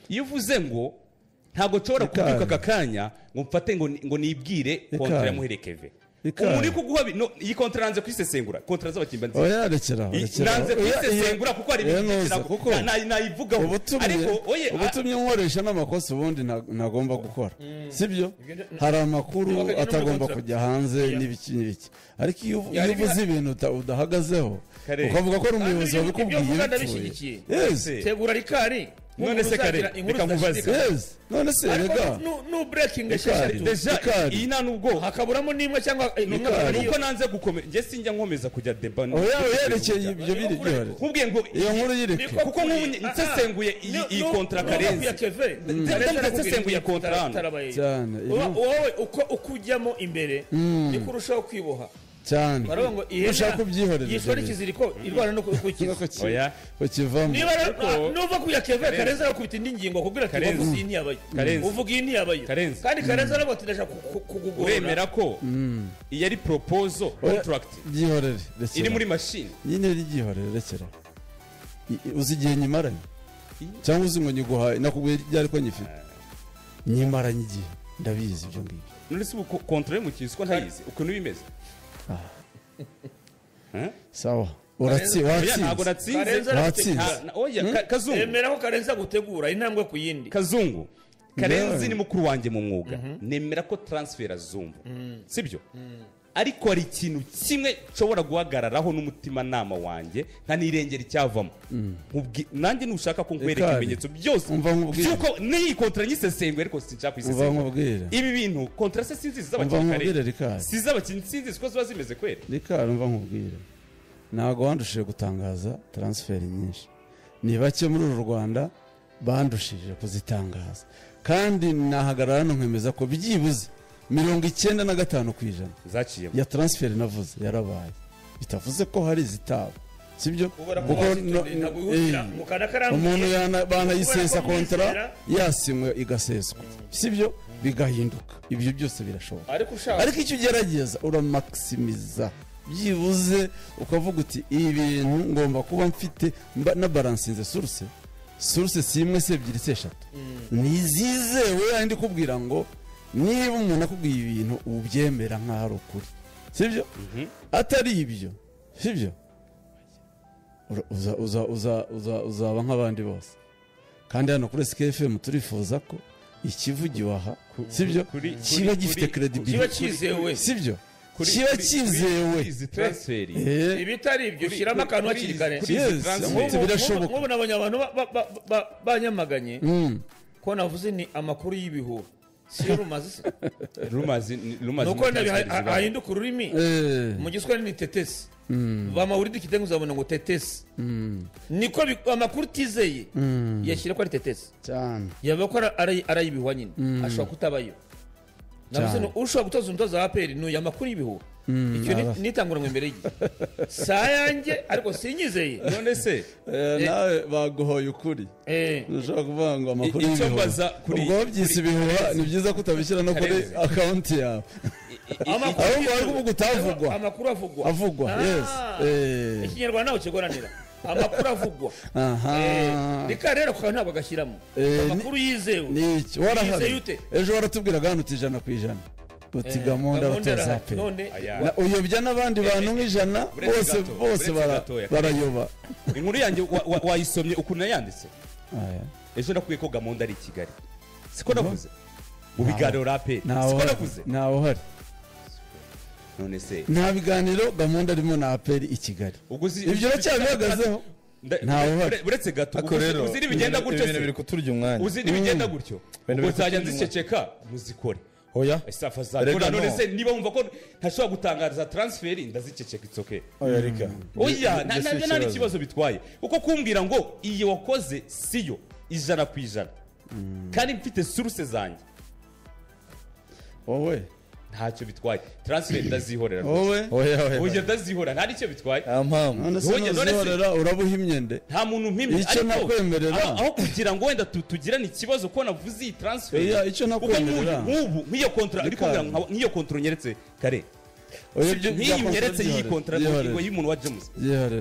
Iyo uvuze ngo ntabwo nshobora kubyuka aka kanya ngo mfate ngo nibwire kontra ya Muhire Keve. Umuntu uri kuguha iyi kontra nanze kuyisesengura, kontra z'abakinnyi nziza. Oya, rekera. Nanze kuyisesengura kuko hari ibintu nayivugaho. Ariko oye, ubutumye nkoresha n'amakosa ubundi ntagomba gukora. Sibyo? Hari amakuru atagomba kujya hanze n'ibiki n'ibiki. Ariko iyo uvuze ibintu udahagazeho ukavuga ko ari umuyobozi wabikubwiye. Tegura rikari. None se Kare, reka nkubaze. None se rega nu breaking esheshatu deja iyi nta nubwo hakaburamo nimwe cyangwa kuko nanze gukomeza nge sinjya nkomeza kujya deba. Oya oyerekeye ibyo biri byore nkubwiye ngo iyo nkuru yireke kuko nk'ubu nsesenguye iyi kontra Karenzi nsesenguye kontra hano cyane wowe uko ujyamo imbere niko urushaho kwiboha cyane ushaka kubyihorera yishora ikiziriko irwana no kukiza. Oya ukivamo niba nuva kuya Keve Karenzi arakubita indi ngingo akubwira ati wavuze iyi ntiyabayo, uvuga iyi ntiyabayo, kandi Karenzi aravuga ati ndashaka kugugorora. Uremera ko iyi ari proposal contract byihorere iri muri machine nyine ryihorere rekera. Uzi igihe nyimaranye cyangwa uzi ngo nyiguhaye nakubwiye ryari ko nyifite nyimaranye igihe ndabizi ibyo ngibyo. None se ubu contract mu kiswa ntayizi ukuntu bimeze. Sawa, uratsinze. Oya Kazungu, emera ko Karenzi agutegura intambwe ku yindi. Kazungu, Karenzi ni mukuru wanjye mu mwuga, nemera ko transfer azumva, sibyo? Ariko hari ikintu kimwe nshobora guhagararaho n'umutima nama wanjye nkanirengera icyavamo. Nanjye nushaka ko nkwereka ibimenyetso byose byuko n'iyi kontra nyisesenguye, ariko sinshaka kuyisesengura. Ibi bintu kontra se sinzi z'abakinnyi Kare, si z'abakinnyi sinzi ko ziba zimeze kwere. Rikari umva nkubwire, ntabwo wandushije gutangaza transfer nyinshi, ni bake muri uru Rwanda bandushije kuzitangaza, kandi nahagarara hano nkemeza ko byibuze 95% zaciyemo ya transfer navuze yarabaye, bitavuze ko hari zitaba, sibyo? Kuko umuntu banayisesa kontra yasinywe igaseswa, sibyo? Bigahinduka, ibyo byose birashoboka. Ariko icyo ugerageza uramaximiza byibuze ukavuga uti ibi bintu ngomba kuba mfite na balansinze source si imwe se ebyiri se eshatu nizizewe, yandi kubwira ngo niba umuntu akubwiye ibintu ubyemera nk'aho ari ukuri, sibyo? Atari ibyo, sibyo? Uzaba nk'abandi bose. Kandi hano kuri SKFM turifuza ko ikivugiwe aha, sibyo, kiba gifite credibility, kiba cyizewe, sibyo? Kiba cyizewe. Ibitari ibyo shyiramo akantu hakiri kare. Birashoboka. Nk'ubu nabonye abantu banyamaganye ko navuze ni amakuru y'ibihuha. Si rumazi se rumazi nuko ahinduka ururimi mu giswahili ni tetesi, bamawuridi kitengo uzabona ngo tetesi, niko amakuru tizeye yashyira ko ari tetesi cyane, yaba ko arayibihuha nyine, ashobora kutabayo. Navuze no ushobora gutoza umutoza wa APR ni amakuru y'ibihuha, icyo nitangura ngo imbere y'igihe sayanjye, ariko sinyizeye. None se nawe baguhoye ukuri, ushobora kuvuga ngo amakuru y'ibihuha, ubwo byise ibihuha ni byiza ko utabishyira no kuri account yawe. Ahubwo bari kuvuga utavugwa, amakuru avugwa, yes. Ikinyarwanda nawe kigoranira amakuru avugwa. Reka rero kuko ntabwo agashyiramo amakuru yizewe. Niki warahari ejo waratubwiraga hano uti 100% uti Gamonda aratoza pe, uyobya n'abandi bantu nk'ijana bose barayoba. Inkuru yanjye wayisomye ukuntu nayanditse ejo, nakwiye ko Gamonda ari i Kigali, siko navuze mu biganiro rape, siko navuze ntawe uhari. None se nta biganiro Gamonda arimo na APR i Kigali, ibyo uracyabihagazeho? Uretse gato uzi n'ibigenda gutyo se, uzi n'ibigenda gutyo, ubwo nzajya nziceceka muzikore. Oya isafa zakora. None se niba wumva ko ntashobora gutangaza transfer ndaziceceka, it's okay. Oya reka, oya ntabyo nta n'ikibazo bitwaye, kuko kumbwira ngo iyi wakoze siyo 100% kandi mfite source zanjye, wowe ntacyo bitwaye. Transfer ndazihorera wowe, oya ndazihora nta nicyo bitwaye. None se uzihorera urabuhimye nde? Nta muntu mpimye, icyo nakwemerera aho kugira ngo wenda tugirane ikibazo ko navuze iyi transfer. Oya icyo nakwemerera nk'ubu nk'iyo kontra ariko nk'iyo kontra nyeretse kare, nk'iyi nyeretse iyi kontra ngo y'umuntu wa James.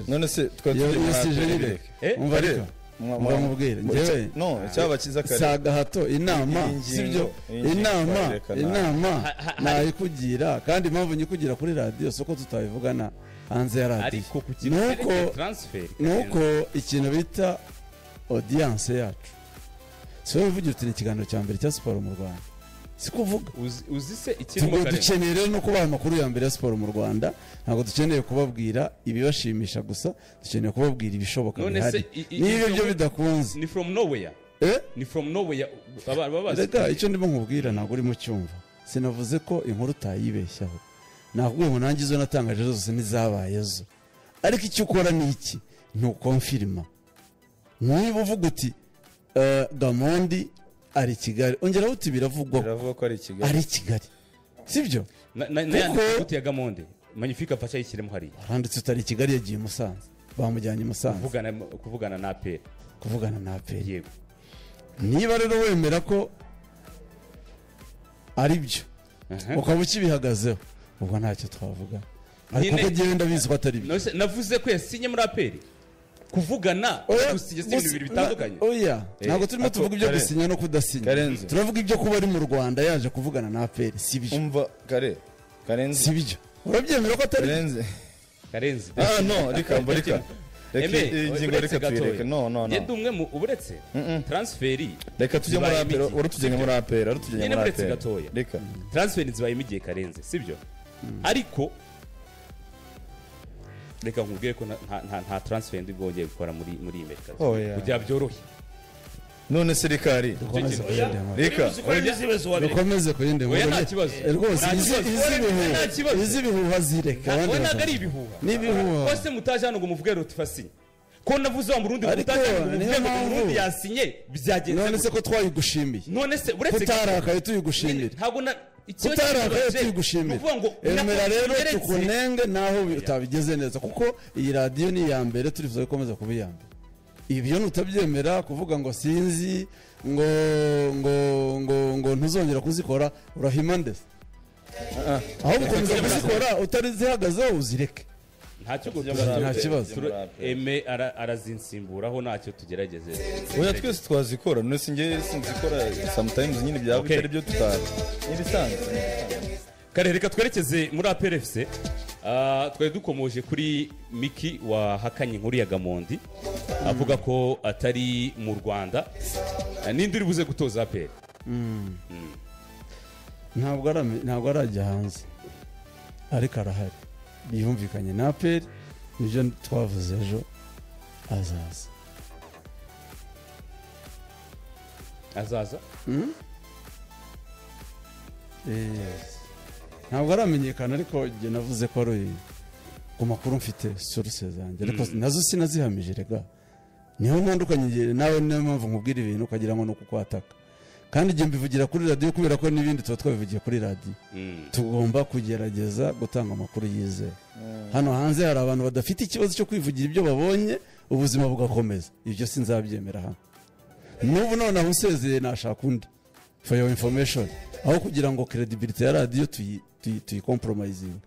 None se twari turi umva reka Mubwire njyewe no icyaba cyiza kare si agahato inama sibyo inama inama nayikugira kandi impamvu nyikugira kuri radiyo si uko tutayivugana hanze ya radiyo nuko ikintu bita audience yacu si wowe uvugira uti ni ikiganiro cya mbere cya siporo mu Rwanda si kuvuga dukeneye rero no kubaha amakuru ya mbere ya siporo mu Rwanda ntabwo dukeneye kubabwira ibibashimisha gusa dukeneye kubabwira ibishoboka bihari niba ibyo bidakunze ni from nowhere ni from nowhere reka icyo ndimo nkubwira ntabwo urimo cyumva sinavuze ko inkuru utayibeshyaho nakubwiye ngo nanjye izo natangaje zose ntizabaye zo ariko icyo ukora ni iki ntukomfirima niba uvuga uti Gamondi ari Kigali ongeraho uti biravugwa ko ari Kigali sibyo kuko ya Gamondi Magnifique afasha yishyiremo hariya handitse utari Kigali yagiye Musanze bamujyanye Musanze kuvugana na APR kuvugana na APR yego niba rero wemera ko ari byo ukaba ukibihagazeho ubwo ntacyo twavuga ariko ko genda bizi ko atari byo navuze ko yasinye muri APR kuvugana gusinya si ibintu bibiri bitandukanye oya ntabwo turimo tuvuga ibyo gusinya no kudasinya turavuga ibyo kuba ari mu Rwanda yaje kuvugana na APR si byo umva kare Karenzi si byo urabyemera ko atari Karenzi Karenzi ah no reka reka ingingo reka tuyireke no no no yenda umwe mu uretse transferi reka tujye muri APR urutugenge muri APR urutugenge muri APR gatoya reka transferi zibaye imigiye Karenzi si byo ariko reka nkubwire ko nta transfer ndi bwongeye gukora muri iyi mercato kugira byorohe none se rikari reka dukomeze ku yindi nkuru nta kibazo rwose izi bihuha zireka abandi ntabwo ari ibihuha n'ibihuha bose mutaje hano ngo muvuge Rotifasinye ko navuze wa murundi mutaje hano ngo muvuge ngo murundi yasinye byagenze none se ko twayigushimiye none se uretse kutarakaye tuyigushimira ntabwo na kutarakaye tuyigushimira emera rero tukunenge naho utabigeze neza kuko iyi radiyo ni iya mbere turifuza gukomeza kuba iya mbere ibyo nutabyemera kuvuga ngo sinzi ngo ngo ngo ngo ntuzongera kuzikora urahima ndetse aho gukomeza kuzikora utarizihagazeho uzireke nta kibazo eme arazinsimburaho ntacyo tugerageze oya twese twazikora none sinjye sinzikora sometimes nyine byaba bitari byo tutari n'ibisanzwe kare reka twerekeze muri APR FC twari dukomoje kuri Miki wahakanye inkuru ya Gamondi avuga ko atari mu Rwanda ninde uri buze gutoza APR ntabwo arajya hanze ariko arahari biyumvikanye na APR nibyo twavuze ejo azaza azaza ntabwo aramenyekana ariko njye navuze ko ari ku makuru mfite source zanjye ariko nazo sinazihamije rega niho ntandukanye nawe niyo mpamvu nkubwira ibintu ukagira ngo ni ukukwataka kandi njye mbivugira kuri radiyo kubera ko n'ibindi tuba twabivugiye kuri radiyo tugomba kugerageza gutanga amakuru yizewe hano hanze hari abantu badafite ikibazo cyo kwivugira ibyo babonye ubuzima bugakomeza ibyo sinzabyemera hano n'ubu noneho usezeye nashaka undi for your information aho kugira ngo credibility ya radiyo tuyicompromisinge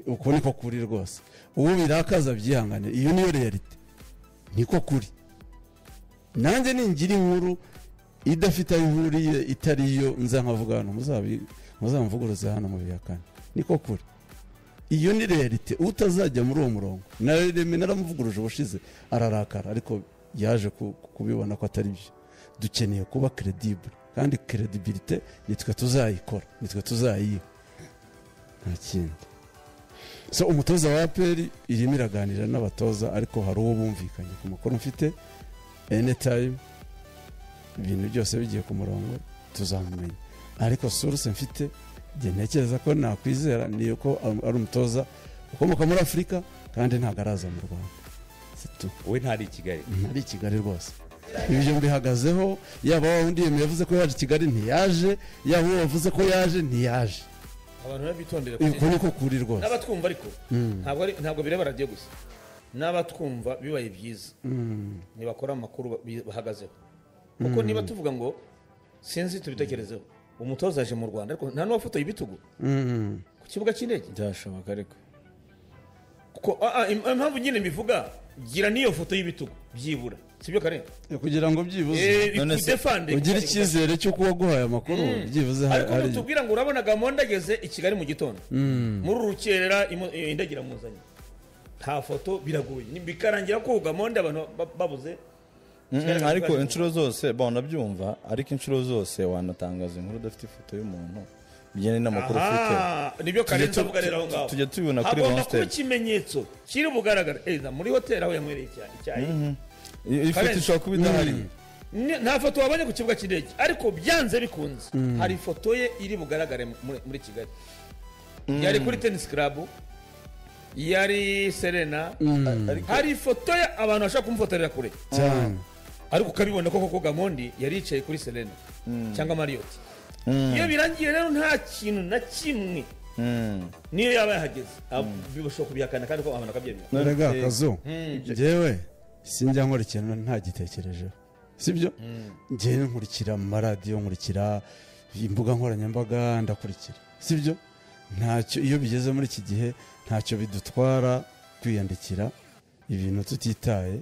uko niko kuri rwose ubu birakaza byihangane iyo niyo reality niko kuri nanjye ningira inkuru idafite aho ihuriye itari yo nza nkavuga hano muzamvuguruze hano mu bihakane niko kuri iyo ni reality utazajya muri uwo murongo naramuvuguruje ubushize ararakara ariko yaje kubibona ko atari byo dukeneye kuba credible kandi credibility nitwe tuzayikora nitwe tuzayiha nta kindi so umutoza wa APR irimo iraganira n'abatoza ariko hari uwo bumvikanye ku makuru mfite anytime ibintu byose bigiye ku murongo tuzamumenya ariko source mfite njye ntekereza ko nakwizera ni uko ari umutoza ukomoka muri Afurika kandi ntabwo araza mu Rwanda we ntari i Kigali ntari i Kigali rwose ibyo mbihagazeho yaba wa wundi yemeye yavuze ko yaje i Kigali ntiyaje yaba uwo wavuze ko yaje ntiyaje abantu babitondera uko niko kuri rwose n'abatwumva ariko ntabwo bireba radiyo gusa n'abatwumva bibaye byiza ntibakora amakuru bahagazeho kuko niba tuvuga ngo sinzi tubitekerezeho umutoza aje mu Rwanda ariko nta n'uwafotoye ibitugu ku kibuga cy'indege byashoboka ariko kuko impamvu nyine mbivuga gira n'iyo foto y'ibitugu byibura Sibyo kare? Kugira ngo byibuze ugire icyizere cy'uko waguhaye amakuru byibuze. Ariko mutubwira ngo urabona Gamonda ageze i Kigali mu gitondo muri urukerera indege iramuzanye nta foto, biragoye bikarangira ko Gamonda abantu babuze. Ariko inshuro zose nabyumva, ariko inshuro zose wanatangaza inkuru udafite ifoto y'umuntu bijyanye n'amakuru ufite. Nibyo Karenzi avuga rero aho ngaho. Tujya tubibona kuri Hagomba kuba ikimenyetso kiri bugaragara muri hoteli aho yanywereye icyayi. Ifoto ishobora kuba idahari, nta foto wabonye ku kibuga cy'indege, ariko byanze bikunze hari ifoto ye iri bugaragare muri Kigali. Yari kuri tennis club, yari Serena, hari ifoto ye abantu bashobora kumufotorera kure cyane, ariko ukabibona ko koko Gamondi yari yicaye kuri Serena cyangwa Marriott. Iyo birangiye rero nta kintu na kimwe niyo yaba yahageze bishobora kubihakana kandi ko abantu bakabyemera. Erega Kazu, njyewe sinjya nkora ikintu ntagitekerejeho, sibyo? Njyewe nkurikira mu maradiyo, nkurikira imbuga nkoranyambaga, ndakurikira, sibyo? Ntacyo iyo bigeze muri iki gihe ntacyo bidutwara kwiyandikira ibintu tutitaye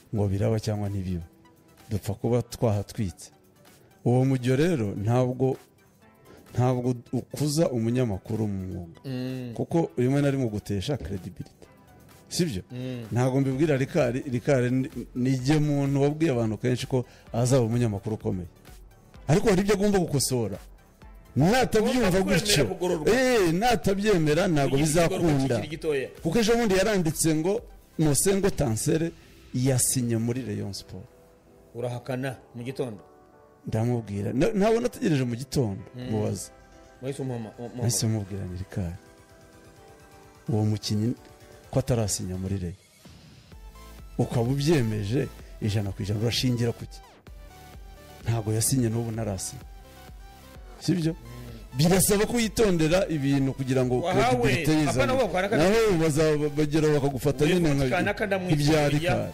ngo biraba cyangwa ntibiba, dupfa kuba twahatwitse. Uwo mujyo rero ntabwo ukuza umunyamakuru mu mwuga, kuko rimwe na rimwe gutesha credibility, sibyo? Ntabwo mbibwira Rikari nijye muntu wabwiye abantu kenshi ko azaba umunyamakuru ukomeye, ariko hari ibyo agomba gukosora. Natabyumva gutyo natabyemera ntabwo bizakunda, kuko ejo bundi yaranditse ngo Musengo Tansere yasinye muri Rayon Sport. Urahakana mu gitondo? Ndamubwira ntabwo nategereje mu gitondo mubaza, nahise mubwira ni Rikari uwo mukinnyi ko atarasinya muri Rayon, ukaba ubyemeje 100% urashingira kuki? Ntabwo yasinye n'ubu ntarasinya, sibyo? Birasaba ko yitondera ibintu kugira ngo credibility yizane, naho bagera bakagufata nyine nk'ibya Rikari.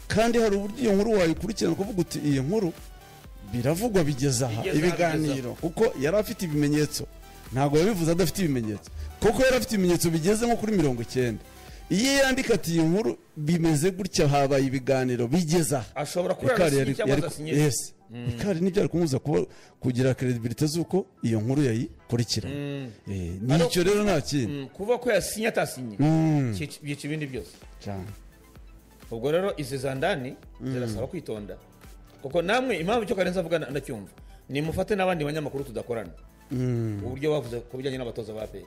Kandi hari uburyo iyo nkuru wayikurikirana kuvuga uti iyi nkuru biravugwa bigeze aha ibiganiro, kuko yari afite ibimenyetso, ntabwo yabivuze adafite ibimenyetso, kuko yari afite ibimenyetso bigeze nko kuri 90. Iyo yandika ati iyi nkuru bimeze gutya habaye ibiganiro bigeze aha, ashobora kuba yarasinye cyangwa adasinye. Yes, Rikari nibyo ari kumuza kuba kugira credibility z'uko iyo nkuru yayikurikirana. Nicyo rero nta kindi kuva ko yasinye atasinye byica ibindi byose cyane. Ubwo rero izi zandani zirasaba kwitonda, kuko namwe impamvu cyo Karenzi avuga ndacyumva, ni mufate n'abandi banyamakuru tudakorana uburyo bavuze ku bijyanye n'abatoza ba APR.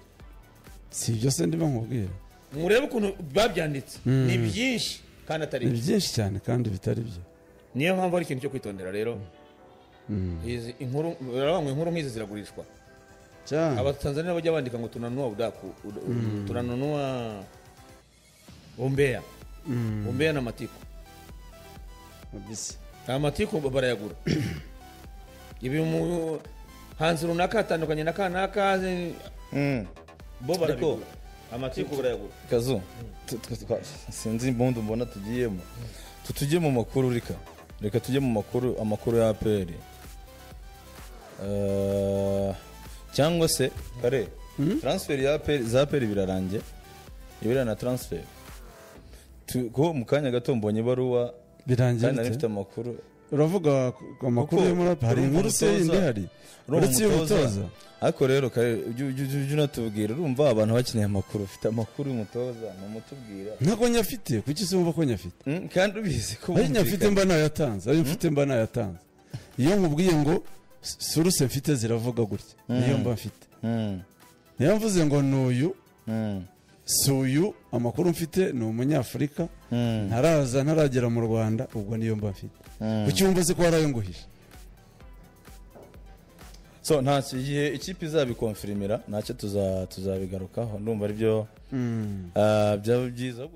Si ibyo se ndimo nkubwira, murebe ukuntu babyanditse, ni byinshi kandi atari ni byinshi cyane kandi bitari byo. Niyo mpamvu ari ikintu cyo kwitondera rero. Izi inkuru barabangwa, inkuru nk'izi ziragurishwa cyane. Abatanzania bajya bandika ngo tunanua udaku, tunanunua umbea. Umbea na matiko. Amatiko barayagura. Ibi mu hanze runaka atandukanye na kanaka bo barabigura. Amatiko barayagura. Kazu, sinzi impundu mbona tugiyemo. Tutujye mu makuru rika. Reka tujye mu makuru, amakuru ya APR. Cyangwa se kare transfer ya APR za APR birarangiye. Ibira na transfer. Ko mu kanya gato mbonye ibaruwa birangiye nari amakuru. Uravuga amakuru yo muri hari inkuru se yindi hari uretse y'umutoza. Ariko rero kare ujye unatubwira, urumva abantu bakeneye amakuru, ufite amakuru y'umutoza numutubwira. Ntabwo nyafite, kuki se wumva ko nyafite? Kandi ubizi ko nyafite mba nayatanze, ayo mfite mba nayatanze. Iyo nkubwiye ngo suruse mfite ziravuga gutya, niyo mba mfite. Niyo mvuze ngo nuyu suyu amakuru mfite ni umunyafurika ntaraza ntaragera mu Rwanda, ubwo niyo mba mfite. Kuki wumva se ko harayo nguhisha? So nta gihe ikipe izabikonfirmira ntacyo tuzabigarukaho, ndumva ari byo byaba byiza.